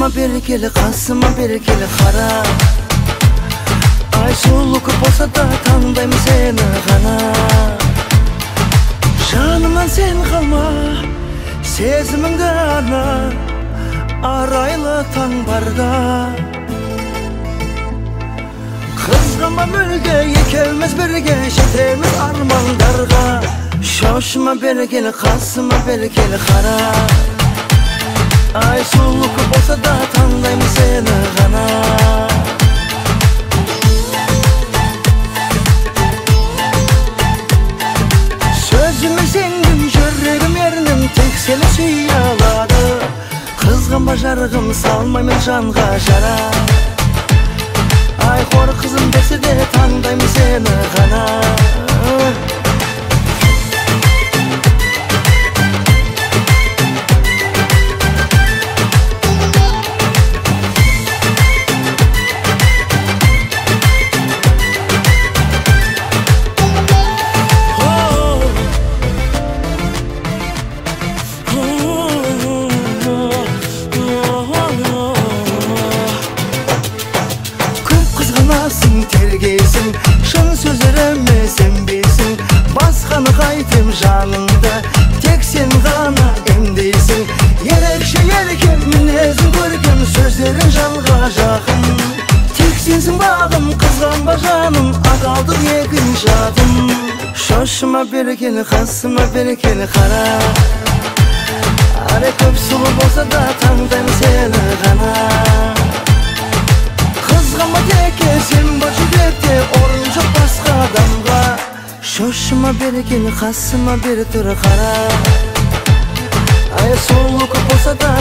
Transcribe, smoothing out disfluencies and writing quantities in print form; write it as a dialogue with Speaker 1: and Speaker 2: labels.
Speaker 1: Шошыма бері кел, қасыма бері кел, қара. Ай сұлу көп болса да таңдаймын сені ғана. Жанымнан сен қалма, сезіміңді арна, арайлы таң барда. Қызғанба мүлде, екеуміз бірге жетеміз армандарға. Шошыма бері кел, қасыма бері кел, қара. Ай сұлу көп болса да таңдаймын сені ғана. Сөзіме сендім, жүрегім ерінім, тек сені сүйе алады. Қызғанба жарығым, салмаймын жанға жара. Ай хор қызым десе де таңдаймын сені ғана. Тергейсің, шын сөздеріме сенбейсің, басқаны қайтем жаныңды, тек сен ғана емдейсің. Ерекше еркем, мінезің көркем, сөздерің жанға жақын. Тек сенсің бағым, қызғанба жаным, адалдық екінші атым. Шошыма бері кел, қасыма бері кел, қара. Әрі көп сұлу болса да таңдаймын сені ғана. Қызғанба теке, сен бар жүректе, орын жоқ басқа адамға. Шошыма бері кел, қасыма бері тұр, қара. Ай сұлу көп болса да